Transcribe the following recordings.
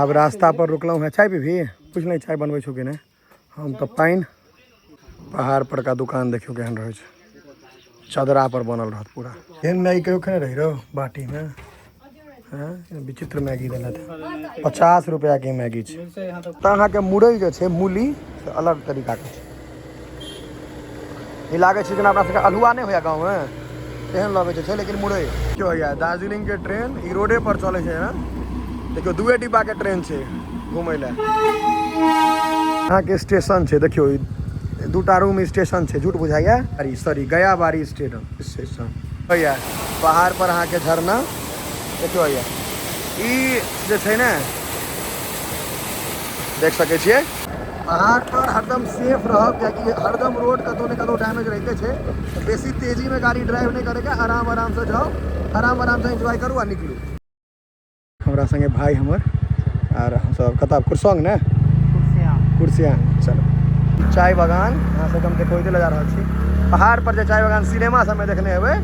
आब रास्ता पर रुकलहुँ हेँ। चाय पीबही? पूछ नहि चाय बनबै छौ कि नहि। हम तऽ पानि। पहाड़ पर का दुकान देखियौ केहन रहै छै, चदरा पर बनल रहत पूरा। एहन मैगी कहियो खेने रही रौ बाटीमे? हँ, विचित्र मैगी देलथि। 50 रुपैआके मैगी छै। तऽ अहाँके मुरई जे छै, मूली, से अलग तरीकाके छै। ई लागै छै जेना अपना सबके अल्हुआ नहि होइया गाँवमे, तेहन लगै छै, लेकिन मुरई की होइया। दार्जिलिंगके ट्रेन ई रोडे पर चलै छै ने। देखियौ, दुए डिब्बाके ट्रेन छै घुमै लए। अहाँके स्टेशन छै, देखियौ, ई दूटा रूम स्टेशन छै। झूठ बुझाइया? अरे सॉरी, गयाबाड़ी स्टेशन होइया। पहाड़ पर अहाँके झरना देखियौ होइया। ई जे छै ने, देख सकै छियै। पहाड़ पर हरदम सेफ रहब, कियाकि हरदम रोड कतौ ने कतौ डैमेज रहिते छै। तऽ बेसी तेजीमे गाड़ी ड्राइव नहि करैके, आराम आरामसँ जाउ, आराम आरामसँ एन्जॉय करू आ निकलू। हमरा संगे भाई हमर आर हमसब कतऽ? कुरसंग ने, कुर्सियांग। चलो, चाय बगान अहाँ सबके हम देखबैते लऽ जा रहल छी। पहाड़ पर जे चाय बगान सिनेमा सबमे देखने हेबै,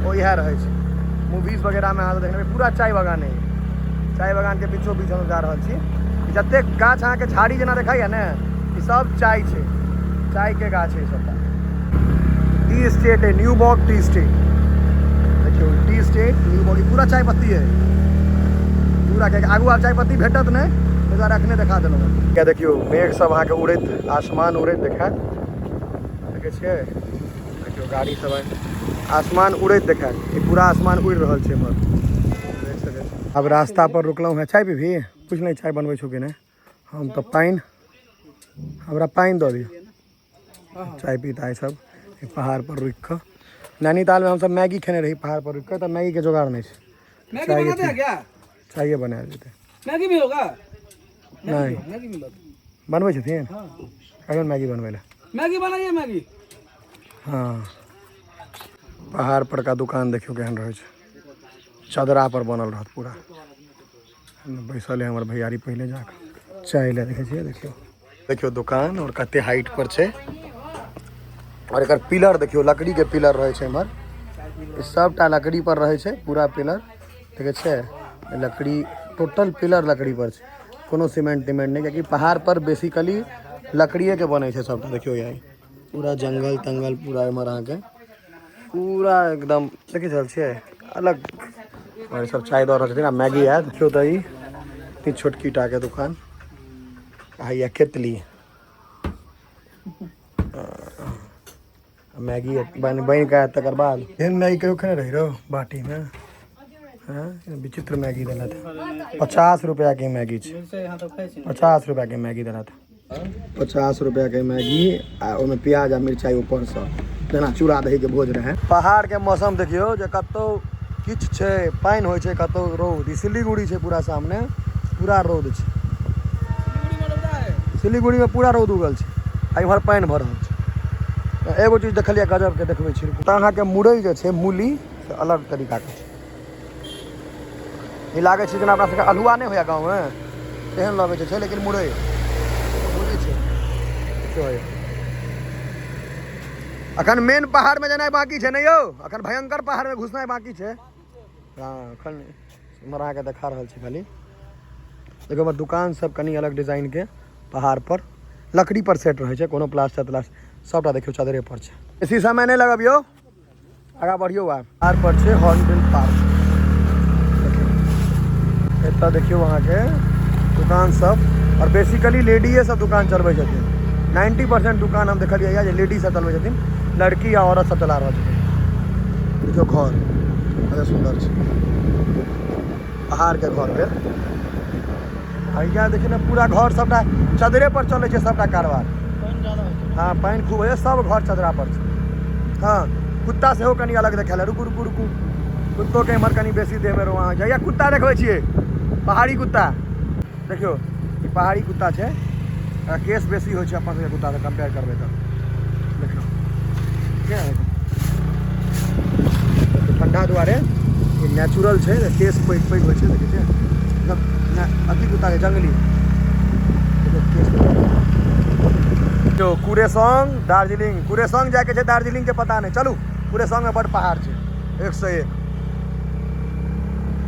ओ इएह रहै छै। मूवीज वगैरहमे अहाँ सब देखने हेबै, पूरा चाय बगान है। चाय बगानके बीचो बीच हम जा रहल छी। जतेक गाछ अहाँके झाड़ी जेना देखाइए ने, ई सब चाय छै, चायके गाछ है सबटा। टी स्टेट है, न्यू बॉग टी स्टेट। देखियौ, टी स्टेट न्यू बॉग, पूरा चाय पत्ती है पूरा। कियाकि आगू आब चाय पत्ती भेटत नहि, ताहि दुआरे अखने देखा देलहुँ हँ। किया देखियौ, मेघ सब अहाँके उड़ैत, आसमान उड़ैत देखायत। देखै छियै? देखियौ, गाड़ी सब है, आसमान उड़ैत देखायत। ई पूरा आसमान उड़ि रहल छै एम्हर, देख सकै छी। आब रास्ता पर रुकलहुँ हँ। चाय पीबही? पूछ नहि चाय बनबै छौ कि नहि। हम तऽ पानि, हमरा पानि दऽ दियौ। चाय पीता है सब पहाड़ पर रुकि कऽ। नैनीतालमे हमसब मैगी खेने रही पहाड़ पर रुकि कऽ, तऽ मैगीके जोगाड़ नहि छै। मैगी चाय बनाते हैं क्या? चाये बनायल जेतै। मैगी भी होगा? नहीं। मैगी मिलत। बनबै छथिन। हाँ। कहियौ ने मैगी बनबै लए। मैगी बनाइए, मैगी। हँ, पहाड़ पर का दुकान देखियौ केहन रहै छै, चदरा पर बनल रहत पूरा। बैसल है हमर भैयारी पहिले जाकऽ चाय लए। देखै छियै? देखियौ, देखियौ दुकान और कते हाइट पर छै। और एकर पिलर देखियौ, लकड़ी के पिलर रहै छै एम्हर। ई सबटा लकड़ी पर रहै छै पूरा पिलर। देखै छियै, लकड़ी, टोटल पिलर लकड़ी पर छै, कोनो सीमेंट तिमेंट नहि, कियाकि पहाड़ पर बेसिकली लकड़िए के बनै छै सबटा। देखियौ, यहाँ पूरा जंगल तंगल पूरा एम्हर अहाँके पूरा एकदम देखि रहल छियै अलग। और सब चाय दऽ रहल छथिन आ मैगी आयत। देखियौ तऽ ई छोटकी टाके दुकान आ हैया केतली। मैगी बनि बनि कऽ आयत तकर बाद। एहन मैगी कहियो खेने रही रौ बाटीमे? हँ, विचित्र मैगी देलथि। 50 रुपैआके मैगी छै। 50 रुपैआके मैगी देलथि। 50 रुपैआके मैगी आ ओहिमे प्याज आ मिरचाइ ऊपरसँ, जेना चूड़ा दहीके भोज रहै। पहाड़के मौसम देखियौ जे कतहु किछु छै, पानि होइ छै, कतहु रौद। ई सिलीगुड़ी छै, पूरा सामने पूरा रौद छै। सिलीगुड़ीमे पूरा रौद उगल छै आ इम्हर पानि भऽ रहल छै। एगो चीज देखलियै गजबके, देखबै छी। तऽ अहाँके मुरई जे छै, मूली, से अलग तरीकाके छै। ई लागै छै जेना अपना सबके अल्हुआ नहि होइया गाँवमे, तेहन लगै छै, लेकिन मुरई, मूली छै। देखियौ, अखन मेन पहाड़मे जेनाइ बाकी छै ने यौ? अखन भयंकर पहाड़मे घुसनाइ बाकी छै। हँ, अखन इम्हर अहाँके देखा रहल छी खाली। देखियौ, हमर दुकान सब कनि अलग डिजाइनके, पहाड़ पर लकड़ी पर सेट रहै छै, कोनो प्लास्टर तलास्टर, सबटा देखियौ चदरे पर छै। बेसी समय नहि लगबियौ, आगाँ बढ़ियौ। आब पहाड़ पर छै हॉर्नबिल पार्क। एतऽ देखियौ अहाँके दुकान सब, आओर बेसिकली लेडीए सब दुकान चलबै छथिन। 90% दुकान हम देखलियै जे लेडीज सब चलबै छथिन, लड़की या औरत सब चला रहल छथिन। देखियौ घर कते सुन्दर छै, पहाड़के घर भेल। आ यहाँ देखियौ ने, पूरा घर सबटा चदरे पर चलै छै सबटा कारबार। हँ, पानि खूब होइए, सब घर चदरा पर छै। हँ, कुत्ता सेहो कनि अलग देखायल। रुकू रुकू रुकू, कुत्तोके एम्हर कनि बेसी देहमे रोआ होइ छै। या कुत्ता देखबै छियै, पहाड़ी कुत्ता। देखियौ, ई पहाड़ी कुत्ता छै। एकरा केस बेसी होइ छै अपन सबके कुत्तासँ कम्पेयर करबै तऽ। देखियौ, ठंडा दुआरे ई नेचुरल छै, केस पैघ पैघ होइ छै। देखै छियै, मतलब अथी कुत्ता छै, जंगली। देखियौ केस। देखियौ, कुरेसंग दार्जिलिंग, कुरेसंग जायके छै, दार्जिलिंग के पता नहि। चलू, कुरेसंग मे बड पहाड़ छै, एक से एक।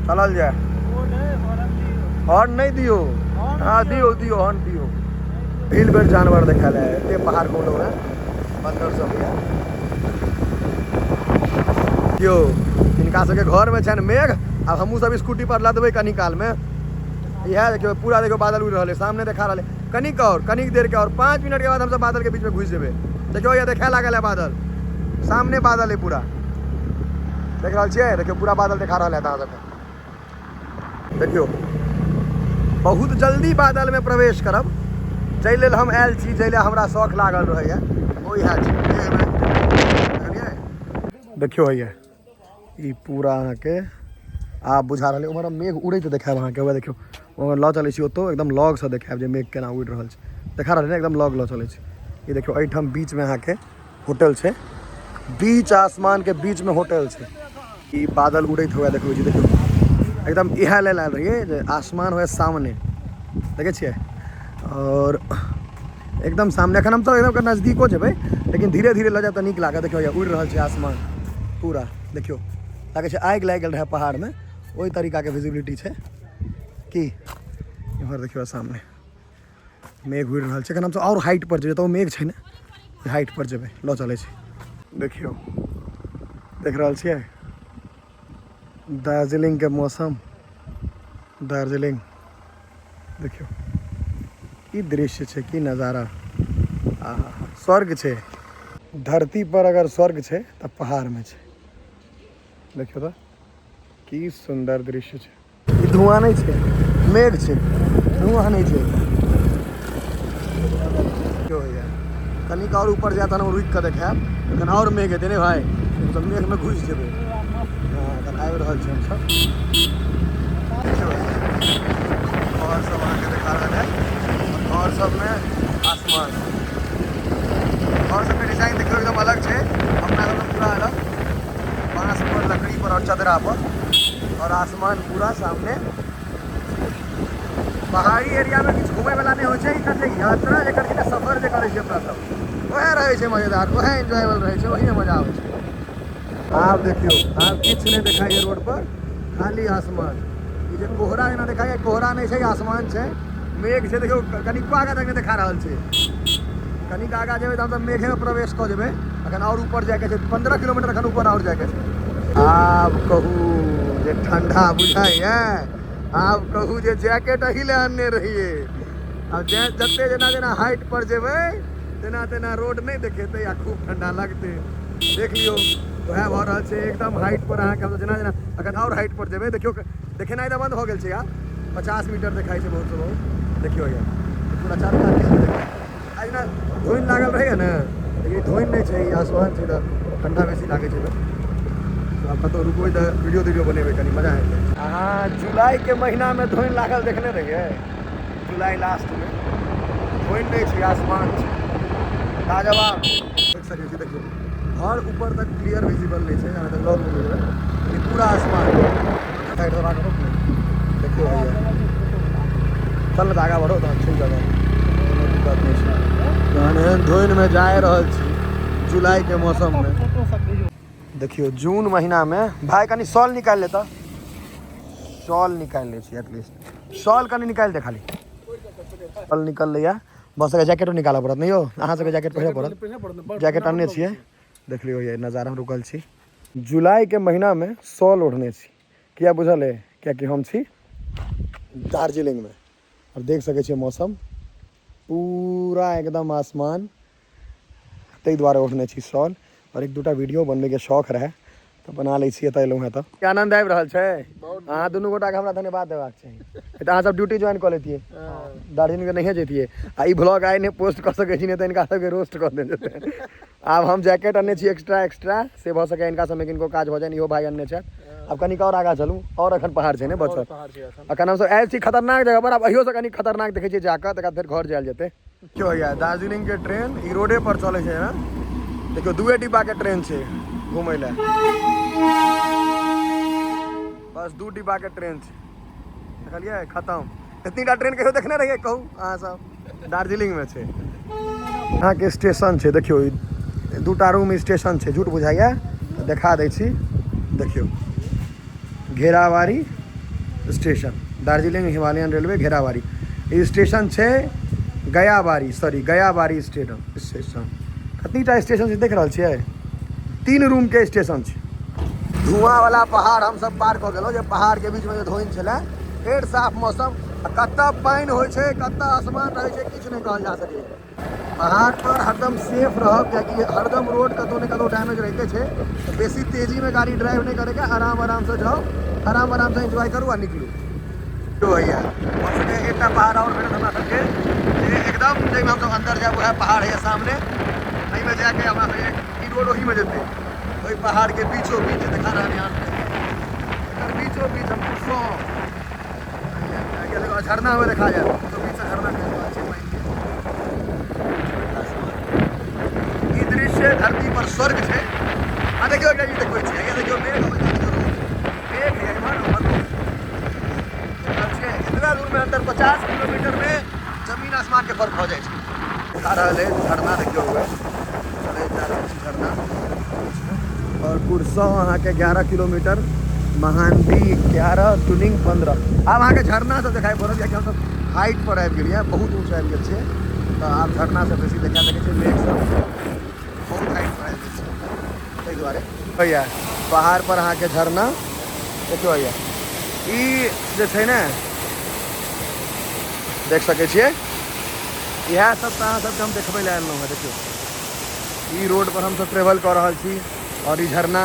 चलल जाय। हॉर्न नहि दियौ। हँ, दियौ दियौ, हॉर्न दियौ। पहिल बेर जानवर देखल है एते पहाड़ कोनो है, बन्दर सब यऽ। यौ, हिनका सबके घरमे छनि मेघ। आब हमहूँ सब स्कूटी पर लदबै कनी कालमे। इएह देखियौ, पूरा देखियौ, बादल उड़ि रहल है, सामने देखा रहल है। कनिक और कनिक देर के और 5 मिनट के बाद हमसब बादल के बीच में घुसि जेबै। देखियौ, ये देखाय लागल है बादल, सामने बादल है पूरा। देख रहल छियै? देखियौ, पूरा बादल देखा रहल है अहाँ सबके। देखियौ, बहुत जल्दी बादल में प्रवेश करब। जाहि लेल हम आयल छी, जाहि लेल हमरा शौक लागल रहैया, ओ इएह छै। देखलियै? देखियौ हैया, ई पूरा अहाँके आब बुझा रहल है। उम्हर हम मेघ उड़ैत देखायब अहाँके। वएह देखियौ, उम्हर लऽ चलै छी ओतौ, एकदम लगसँ देखायब जे मेघ केना उड़ि रहल छै। देखा रहल है ने? एकदम लग लऽ चलै छी। ई देखियौ, एहिठाम बीचमे अहाँके होटल छै। बीच आसमान के बीच में होटल छै। ई बादल उड़ैत हुए देखबै छी। देखियौ, एकदम इएह लेल आयल रहियै जे आसमान हुए सामने। देखै छियै? और एकदम सामने। एखन हम तऽ एकदम नजदीको जेबै, लेकिन धीरे धीरे लऽ जायब तऽ नीक लागत। देखियौ, उड़ि रहल छै आसमान पूरा। देखियौ, लागै छै आगि लागि गेल रहै पहाड़मे, ओहि तरीकाके विजिबिलिटी छै। की इम्हर देखियौ, सामने मेघ उड़ि रहल छै। एखन हमसब आओर हाइट पर जेबै, तऽ ओ मेघ छै ने, ओहि हाइट पर जेबै, लऽ चलै छै। देखियौ, देख रहल छियै दार्जिलिंगके मौसम? दार्जिलिंग देखियौ, की दृश्य छै, की नजारा! आहा, स्वर्ग छै। धरती पर अगर स्वर्ग छै तऽ पहाड़मे छै। देखियौ तऽ, की सुन्दर दृश्य छै। ई धुआं नहि छै, मेघ छै, धुआं नहि छै। देखियौ भैया, कनिक आओर ऊपर जायत तहन हम रुकि कऽ देखायब। एखन आओर मेघ हेतै ने भाय, हमसब मेघमे घुसि जेबै। हँ, एखन आबि रहल छी हमसब। देखियौ, घर सब अहाँके देखा रहल है। घर सबमे आसमान। घर सबके डिजाइन देखियौ, एकदम अलग छै अपना सबके, पूरा अलग, बांस पर, लकड़ी पर और चदरा पर, और आसमान पूरा सामने। पहाड़ी एरिया में किछु घूमे वाला नहि होइ छै। एकर जे यात्रा जे करै छै ने, सफर जे करै छै अपना सब, वएह रहै छै मजेदार, वएह एन्जॉयबल रहै छै, ओहिमे मजा आबै छै। आब देखियौ, आब किछु नहि देखाइए रोड पर, खाली आसमान। ई जे कोहरा जेना देखाइए, कोहरा नहि छै, आसमान छै, मेघ छै। देखियौ, कनिको आगाँ तक नहि देखा रहल छै। कनिक आगाँ जेबै तऽ हमसब मेघेमे प्रवेश कऽ जेबै। अखन आओर ऊपर जायके छै, 15 किलोमीटर अखन ऊपर आओर जायके छै। आब कहू जे ठंडा बुझाइए? आब कहू जे जैकेट एही लए अनने रहियै। आब जे जते जेना जेना हाइट पर जेबै, तेना तेना रोड नहि देखेतै आ खूब ठंडा लगतै। देख लियौ, वएह भऽ रहल छै। एकदम हाइट पर अहाँके हम जेना जेना अखन आओर हाइट पर जेबै, देखियौ, देखेनाइ तऽ बंद भऽ गेल छै आब। 50 मीटर देखाइ छै बहुत से बहुत। देखियौ, ये पूरा चारू कात किछु नहि देखाइ। आ जेना धुनि लागल रहैए ने, लेकिन धुनि नहि छै, ई आसमान छै, तऽ ठंडा बेसी लागै छै। तऽ आब कतहु रुकबै तऽ वीडियो तीडियो बनेबै, कनि मजा हेतै। अहाँ जुलाइके महीनामे धुनि लागल देखने रहियै? जुलाई लास्टमे धुनि नहि छै, आसमान छै। लाजवाब, देख सकै छी। देखियौ, घर ऊपर तक क्लियर विजिबल नहि छै, जहाँ तक लग नहि जेबै, लेकिन पूरा आसमान। साइड दबा कऽ रोक ने। देखियौ भैया, चल ने तऽ आगाँ बढ़ो। तहन छै जगह, कोनो दिक्कत नहि छै। तहन एहन धुनिमे जा रहल छी जुलाइके मौसममे। देखियौ, जून महीनामे। भाय, कनि शॉल निकालि ले तऽ, शॉल निकालि लै छी। एटलीस्ट शॉल कनि निकालि दे। खाली शॉल निकललैया बस। जैकेटो निकालऽ पड़त नहि यौ? अहाँ सबके जैकेट पहिरऽ पड़त? जैकेट आनने छियै। देख लियौ, ये नजारा। हम रुकल छी जुलाइके महीनामे, शॉल ओढ़ने छी। किया बुझल अइ? कियाकि हम छी दार्जिलिंगमे आओर देख सकै छियै मौसम पूरा एकदम आसमान। ताहि दुआरे ओढ़ने छी शॉल। आओर एक दूटा वीडियो बनबैके शौक रहै, तऽ बना लै छी। एतऽ एलहुँ हेँ तऽ आनन्द आबि रहल छै। अहाँ दुनू गोटाके हमरा धन्यवाद देबाक चाही। तऽ अहाँ सब ड्यूटी ज्वाइन कऽ लेतियै, दार्जिलिंग नहिए जैतियै आ ई ब्लॉग आइ नहि पोस्ट कऽ सकै छी, नहि तऽ हिनका सबके रोस्ट कऽ देल जेतै। आब हम जैकेट अनने छी एक्स्ट्रा एक्स्ट्रा, से भऽ सकैए हिनका सबमे किनको काज भऽ जानि। इहो भाय अनने छथि। आब कनिक आओर आगाँ चलू, आओर एखन पहाड़ छै ने बचल। एखन हमसब आयल छी खतरनाक जगह पर, आब अहियो से कनि खतरनाक देखै छियै जाकऽ, तकर बाद फेर घर जायल जेतै। देखियौ भैया, दार्जिलिंग के ट्रेन ई रोडे पर चलै छै ने। देखियौ, दुए डिब्बा के ट्रेन छै घुमै लए। बस दू डिब्बा के ट्रेन छै। देखलियै? खतम। एतनीटा ट्रेन कहियो देखने रहियै? कहू अहाँ सब। दार्जिलिंग में छै अहाँके स्टेशन छै। देखियौ, ई दूटा रूम स्टेशन छै। झूठ बुझाइया तऽ देखा दै छी। देखियौ, घेराबारी स्टेशन, दार्जिलिंग हिमालयन रेलवे, घेराबारी। ई स्टेशन छै गयाबारी, सॉरी गयाबारी स्टेशन। स्टेशन कतनीटा स्टेशन छै देख रहल छियै? 3 रूमके स्टेशन छै। धुआं वाला पहाड़ हमसब पार कऽ गेलहुँ, जे पहाड़के बीचमे जे धोइन छलै। फेर साफ मौसम, आ कतऽ पानि होइ छै, कतऽ आसमान रहै छै, किछु नहि कहल जा सकैए। पहाड़ पर हरदम सेफ रहब, कियाकि हरदम रोड कतौ ने कतौ डैमेज रहिते छै। तऽ बेसी तेजीमे गाड़ी ड्राइव नहि करैके, आराम आरामसँ जाउ, आराम आरामसँ एन्जॉय करू आ निकलू। होइए हमसभके एकटा पहाड़ आओर भेटत हमरा सबके, जे एकदम जाहिमे हमसभ अन्दर जायब, उएह पहाड़ होइए सामने। एहिमे जाके हमरा सबके ई रोड ओहीमे जेतै, ओहि पहाड़के बीचो बीच देखा रहल यहाँ, एकर बीचो बीच हम कुर्सों झरना में देखा जाए तो बीच झरना खसि रहल छै पानिके। ई दृश्य धरती पर स्वर्ग छै। आ देखियौ, एकटा चीज देखबै छी। देखियौ, मेघ अबै छै, देखियौ रोड, मेघ है एम्हर ओम्हर रोड देखल छियै। एतबा दूर में अंतर, 50 किलोमीटर में जमीन आसमान के फर्क हो जाइ छै। देखा रहल है झरना, देखियौ, हुए चले जा रहल छी झरना। और कुरसों अहाँके 11 किलोमीटर, महानदी 11, टुनिंग 15। आब अहाँके झरना सब देखाइ पड़त, कियाकि हमसब हाइट पर आबि गेलियै, बहुत ऊँच आबि गेल छियै, तऽ आब झरना सब बेसी देखा सकै छै। मेघ सब बहुत हाइट पर आबि गेल छै, ताहि दुआरे। भैया, पहाड़ पर अहाँके झरना देखियौ। भैया, ई जे छै ने, देख सकै छियै, इएह सब तऽ अहाँ सबके हम देखबै लए आयल हँ। देखियौ, ई रोड पर हमसब ट्रेवल कऽ रहल छी और ई झरना